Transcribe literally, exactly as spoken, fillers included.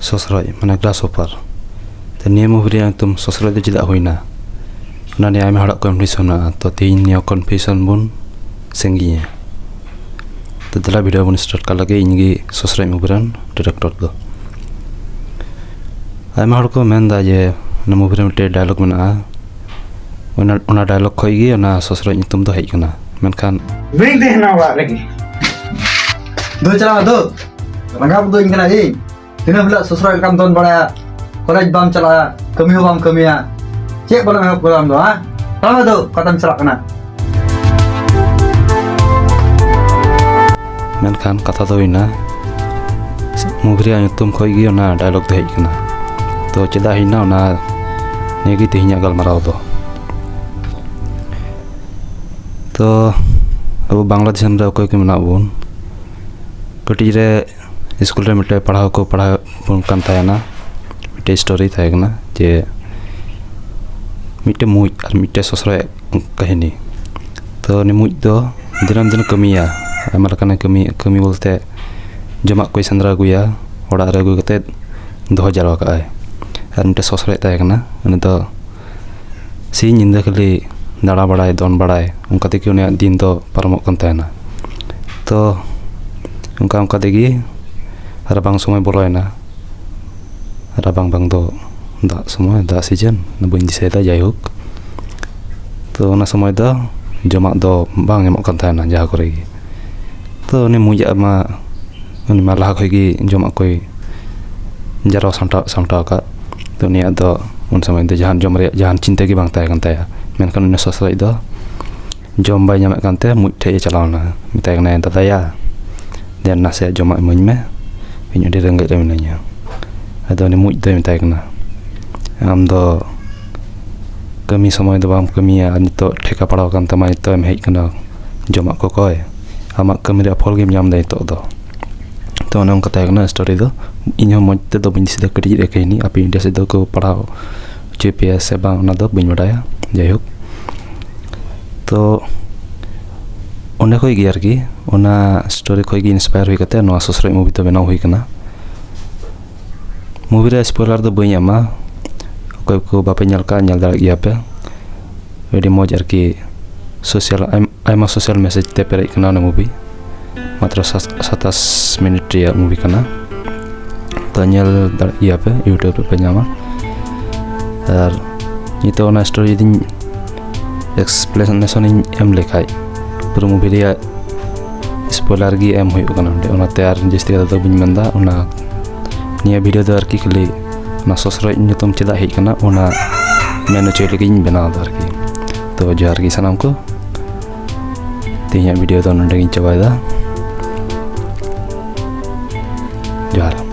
ᱥᱚᱥᱨᱚᱡ, ᱢᱟᱱᱮ grasshopper᱾ ᱛᱚ ᱱᱤᱭᱟᱹ movie ᱨᱮᱭᱟᱜ ᱧᱩᱛᱩᱢ ᱥᱚᱥᱨᱚᱡ ᱫᱚ ᱪᱮᱫᱟᱜ ᱦᱩᱭᱱᱟ, ᱚᱱᱟ ᱱᱤᱭᱮ ᱟᱭᱢᱟ ᱦᱚᱲᱟᱜ confusion ᱢᱮᱱᱟᱜᱼᱟ᱾ ᱛᱚ ᱛᱮᱦᱮᱧ ᱱᱤᱭᱟᱹ confusion ᱵᱚᱱ ᱥᱟᱺᱜᱤᱧᱟ᱾ ᱛᱚ ᱫᱮᱞᱟ video ᱵᱚᱱ start ᱠᱟᱜ ᱞᱮᱜᱮ᱾ ᱤᱧ ᱜᱮ ᱥᱚᱥᱨᱚᱡ movie ᱨᱮᱱ director ᱫᱚ᱾ ᱟᱭᱢᱟ ᱦᱚᱲ ᱠᱚ ᱢᱮᱱᱫᱟ ᱡᱮ ᱚᱱᱟ movie ᱨᱮ ᱢᱤᱫᱴᱮᱡ dialogue ᱢᱮᱱᱟᱜᱼᱟ, ᱚᱱᱟ, ᱚᱱᱟ dialogue ᱠᱷᱚᱡ ᱜᱮ ᱚᱱᱟ ᱥᱚᱥᱨᱚᱡ ᱧᱩᱛᱩᱢ ᱫᱚ ᱦᱮᱡ ᱠᱟᱱᱟ᱾ ᱢᱮᱱᱠᱷᱟᱱ ᱵᱟᱹᱧ ᱛᱟᱦᱮᱱᱟ ᱚᱲᱟᱜ ᱨᱮᱜᱮ᱾ ᱫᱩ ᱪᱟᱞᱟᱣ ᱫᱩ, ᱨᱟᱸᱜᱟᱣ ᱫᱚ ᱤᱧ ᱠᱟᱱᱟ ᱤᱧ᱾ ᱛᱤᱱᱟᱹᱜ ᱦᱤᱞᱳᱜ ᱥᱚᱥᱨᱚᱡ ᱞᱮᱠᱟᱢ ᱫᱚᱱ ᱵᱟᱲᱟᱭᱟ, ᱠᱚᱞᱮᱡᱽ ᱵᱟᱢ ᱪᱟᱞᱟᱜᱼᱟ, ᱠᱟᱹᱢᱤ ᱦᱚᱸ ᱵᱟᱢ ᱠᱟᱹᱢᱤᱭᱟ, ᱪᱮᱫ ᱵᱚᱞᱮᱢ ᱮᱦᱚᱵ ᱠᱟᱫᱟ ᱟᱢ ᱫᱚ, ᱦᱮᱸ? ᱛᱟᱲᱟᱢ ᱫᱚ ᱚᱠᱟᱛᱮᱢ ᱪᱟᱞᱟᱜ ᱠᱟᱱᱟ? ᱢᱮᱱᱠᱷᱟᱱ ᱠᱟᱛᱷᱟ ᱫᱚ ᱦᱩᱭᱱᱟ, movie ᱨᱮᱭᱟᱜ ᱧᱩᱛᱩᱢ ᱠᱷᱚᱡ ᱜᱮ ᱚᱱᱟ dialogue ᱫᱚ ᱦᱮᱡ ᱠᱟᱱᱟ᱾ ᱛᱚ ᱪᱮᱫᱟᱜ ᱦᱮᱡ ᱮᱱᱟ, ᱚᱱᱟ ᱱᱤᱭᱟᱹ ᱜᱮ ᱛᱮᱦᱮᱧᱟᱜ ᱜᱟᱞᱢᱟᱨᱟᱣ ᱫᱚ᱾ ᱛᱚ ᱟᱵᱚ ᱵᱟᱝᱞᱟ ᱫᱤᱥᱚᱢ ᱨᱮ ᱚᱠᱚᱭ ᱠᱚ ᱢᱮᱱᱟᱜ ᱵᱚᱱ, ᱠᱟᱹᱴᱤᱡ ᱨᱮ ᱥᱠᱩᱞ ᱨᱮ ᱢᱤᱫᱴᱮᱡ ᱯᱟᱲᱦᱟᱣ ᱠᱚ ᱯᱟᱲᱦᱟᱣ ᱵᱚᱱ ᱠᱟᱱ ᱛᱟᱦᱮᱱᱟ, ᱢᱤᱫᱴᱮᱡ story ᱛᱟᱦᱮᱸ ᱠᱟᱱᱟ ᱡᱮ ᱢᱤᱫᱴᱮᱡ ᱢᱩᱡ ᱟᱨ ᱢᱤᱫᱴᱮᱡ ᱥᱚᱥᱨᱚᱡ ᱠᱟᱹᱦᱱᱤ᱾ ᱛᱚ ᱩᱱᱤ ᱢᱩᱡ ᱫᱚ ᱫᱤᱱᱟᱹᱢ ᱫᱤᱱ ᱠᱟᱹᱢᱤᱭᱟ, ᱟᱭᱢᱟ ᱞᱮᱠᱟᱱᱮ ᱠᱟᱹᱢᱤ, ᱠᱟᱹᱢᱤ ᱵᱚᱞᱛᱮ ᱡᱚᱢᱟᱜ ᱠᱚᱭ ᱥᱮᱸᱫᱽᱨᱟ ᱟᱹᱜᱩᱭᱟ, ᱚᱲᱟᱜ ᱨᱮ ᱟᱹᱜᱩ ᱠᱟᱛᱮᱫ ᱫᱚᱦᱚ ᱡᱟᱨᱣᱟ ᱠᱟᱜᱼᱟᱭ᱾ ᱟᱨ ᱢᱤᱫᱴᱮᱡ ᱥᱚᱥᱨᱚᱡ ᱛᱟᱦᱮᱸ ᱠᱟᱱᱟ, ᱩᱱᱤ ᱫᱚ ᱥᱤᱧ ᱧᱤᱫᱟᱹ ᱠᱷᱟᱹᱞᱤ ᱫᱟᱬᱟ ᱵᱟᱲᱟᱭ, ᱫᱚᱱ ᱵᱟᱲᱟᱭ, ᱚᱱᱠᱟ ᱛᱮᱜᱮ ᱩᱱᱤᱭᱟᱜ ᱫᱤᱱ ᱫᱚ ᱯᱟᱨᱚᱢᱚᱜ ᱠᱟᱱ ᱛᱟᱦᱮᱱᱟ᱾ ᱛᱚ ᱚᱱᱠᱟ ᱚᱱᱠᱟ ᱛᱮᱜᱮ ᱨᱟᱵᱟᱝ ᱥᱚᱢᱚᱭ ᱵᱚᱞᱚᱭᱮᱱᱟ᱾ ᱨᱟᱵᱟᱝ ᱵᱟᱝ ᱫᱚ ᱫᱟᱜ ᱥᱚᱢᱚᱭ, ᱫᱟᱜ season, ᱵᱟᱹᱧ ᱫᱤᱥᱟᱹᱭᱮᱫᱟ, ᱡᱟᱭᱦᱳᱠ᱾ ᱛᱚ ᱚᱱᱟ ᱥᱚᱢᱚᱭ ᱫᱚ ᱡᱚᱢᱟᱜ ᱫᱚ ᱵᱟᱝ ᱧᱟᱢᱚᱜ ᱠᱟᱱ ᱛᱟᱦᱮᱱᱟ ᱡᱟᱦᱟᱸ ᱠᱚᱨᱮ ᱜᱮ᱾ ᱛᱚ ᱩᱱᱤ ᱢᱩᱡᱟᱜ ᱢᱟ, ᱩᱱᱤ ᱢᱟ ᱞᱟᱦᱟ ᱠᱷᱚᱡ ᱜᱮ ᱡᱚᱢᱟᱜ ᱠᱚᱭ ᱡᱟᱨᱣᱟ ᱥᱟᱢᱴᱟᱣ, ᱥᱟᱢᱴᱟᱣ ᱟᱠᱟᱫ᱾ ᱛᱚ ᱩᱱᱤᱭᱟᱜ ᱫᱚ ᱩᱱ ᱥᱚᱢᱚᱭ ᱫᱚ ᱡᱟᱦᱟᱱ ᱡᱚᱢ ᱨᱮᱭᱟᱜ ᱡᱟᱦᱟᱱ ᱪᱤᱱᱛᱟᱹ ᱜᱮ ᱵᱟᱝ ᱛᱟᱦᱮᱸ ᱠᱟᱱ ᱛᱟᱭᱟ᱾ ᱢᱮᱱᱠᱷᱟᱱ ᱩᱱᱤ ᱥᱚᱥᱨᱚᱡ ᱫᱚ ᱡᱚᱢ ᱵᱟᱭ ᱧᱟᱢᱮᱫ ᱠᱟᱱᱛᱮ ᱢᱩᱡ ᱴᱷᱮᱡ ᱮ ᱪᱟᱞᱟᱣ ᱮᱱᱟ, ᱢᱮᱛᱟᱭ ᱠᱟᱱᱟᱭ, "ᱫᱟᱫᱟᱭᱟ, ᱫᱮᱱ ᱱᱟᱥᱮᱭᱟᱜ ᱡᱚᱢᱟᱜ ᱤᱢᱟᱹᱧ ᱢᱮ, ᱤᱧ ᱟᱹᱰᱤ ᱨᱮᱸᱜᱮᱡ ᱨᱮ ᱢᱤᱱᱟᱹᱧᱟ, ᱟᱫᱚ ᱩᱱᱤ ᱢᱩᱡ ᱫᱚᱭ ᱢᱮᱛᱟᱭ ᱠᱟᱱᱟ, ᱟᱢ ᱫᱚ ᱠᱟᱹᱢᱤ ᱥᱚᱢᱚᱭ ᱫᱚ ᱵᱟᱢ ᱠᱟᱹᱢᱤᱭᱟ, ᱟᱨ ᱱᱤᱛᱚᱜ ᱴᱷᱮᱠᱟ ᱯᱟᱲᱟᱣ ᱟᱠᱟᱱ ᱛᱟᱢᱟ, ᱱᱤᱛᱚᱜ ᱮᱢ ᱦᱮᱡ ᱟᱠᱟᱱᱟ ᱡᱚᱢᱟᱜ ᱠᱚ ᱠᱚᱭ? ᱟᱢᱟᱜ ᱠᱟᱹᱢᱤ ᱨᱮᱭᱟᱜ ᱯᱷᱚᱞ ᱜᱮᱢ ᱧᱟᱢ ᱮᱫᱟ ᱱᱤᱛᱚᱜ ᱫᱚ᱾" ᱛᱚ ᱚᱱᱮ ᱚᱱᱠᱟ ᱛᱟᱦᱮᱸ ᱠᱟᱱᱟ story ᱫᱚ᱾ ᱤᱧ ᱦᱚᱸ ᱢᱚᱡᱽ ᱛᱮᱫᱚ ᱵᱟᱹᱧ ᱫᱤᱥᱟᱹᱭᱮᱫᱟ, ᱠᱟᱹᱴᱤᱡ ᱨᱮᱭᱟᱜ ᱠᱟᱹᱦᱱᱤ᱾ ᱟᱯᱮ ᱤᱱᱰᱤᱭᱟ ᱥᱮᱫ ᱫᱚᱠᱚ ᱯᱟᱲᱦᱟᱣ ᱦᱚᱪᱚᱭ ᱯᱮᱭᱟ ᱥᱮ ᱵᱟᱝ, ᱚᱱᱟ ᱫᱚ ᱵᱟᱹᱧ ᱵᱟᱰᱟᱭᱟ᱾ ᱡᱟᱭᱦᱳᱠ, ᱛᱚ ᱚᱸᱰᱮ ᱠᱷᱚᱡ ᱜᱮ ᱟᱨᱠᱤ, ᱚᱱᱟ story ᱠᱷᱚᱡ ᱜᱮ inspire ᱦᱩᱭ ᱠᱟᱛᱮ ᱱᱚᱣᱟ ᱥᱚᱥᱨᱚᱡ movie ᱫᱚ ᱵᱮᱱᱟᱣ ᱦᱩᱭ ᱠᱟᱱᱟ᱾ movie ᱨᱮ spoiler ᱫᱚ ᱵᱟᱹᱧ ᱮᱢᱟ᱾ ᱚᱠᱚᱭ ᱠᱚ ᱵᱟᱯᱮ ᱧᱮᱞ ᱠᱟᱜᱼᱟ, ᱧᱮᱞ ᱫᱟᱲᱮᱭᱟᱜ ᱜᱮᱭᱟ ᱯᱮ᱾ ᱟᱹᱰᱤ ᱢᱚᱡᱽ ᱟᱨᱠᱤ, social, ᱟᱭᱢᱟ social message ᱛᱮ ᱯᱮᱨᱮᱡ ᱠᱟᱱᱟ ᱚᱱᱟ movie᱾ ᱢᱟᱛᱨᱚ ᱥᱟᱛᱟᱥ ᱢᱤᱱᱤᱴ ᱨᱮᱭᱟᱜ movie ᱠᱟᱱᱟ᱾ ᱛᱚ ᱧᱮᱞ ᱫᱟᱲᱮᱭᱟᱜ ᱜᱮᱭᱟ ᱯᱮ, YouTube ᱨᱮᱯᱮ ᱧᱟᱢᱟ᱾ ᱟᱨ ᱱᱤᱛᱚᱜ ᱚᱱᱟ story ᱡᱩᱫᱤᱧ explanation ᱤᱧ ᱮᱢ ᱞᱮᱠᱷᱟᱡ, ᱯᱩᱨᱟᱹ movie ᱨᱮᱭᱟᱜ spoiler ᱜᱮ ᱮᱢ ᱦᱩᱭᱩᱜ ᱠᱟᱱᱟ ᱚᱸᱰᱮ᱾ ᱚᱱᱟᱛᱮ ᱟᱨ ᱡᱟᱹᱥᱛᱤ ᱠᱟᱛᱷᱟ ᱫᱚ ᱵᱟᱹᱧ ᱢᱮᱱᱫᱟ᱾ ᱚᱱᱟ ᱱᱤᱭᱟᱹ video ᱫᱚ ᱟᱨᱠᱤ ᱠᱷᱟᱹᱞᱤ ᱚᱱᱟ ᱥᱚᱥᱨᱚᱡ ᱧᱩᱛᱩᱢ ᱪᱮᱫᱟᱜ ᱦᱮᱡ ᱠᱟᱱᱟ, ᱚᱱᱟ ᱢᱮᱱ ᱦᱚᱪᱚᱭ ᱞᱟᱹᱜᱤᱫ ᱤᱧ ᱵᱮᱱᱟᱣ ᱮᱫᱟ ᱟᱨᱠᱤ᱾ ᱛᱚ ᱡᱚᱦᱟᱨ ᱜᱮ ᱥᱟᱱᱟᱢ ᱠᱚ, ᱛᱮᱦᱮᱧᱟᱜ video ᱫᱚ ᱱᱚᱰᱮ ᱜᱤᱧ ᱪᱟᱵᱟᱭᱮᱫᱟ᱾ ᱡᱚᱦᱟᱨ᱾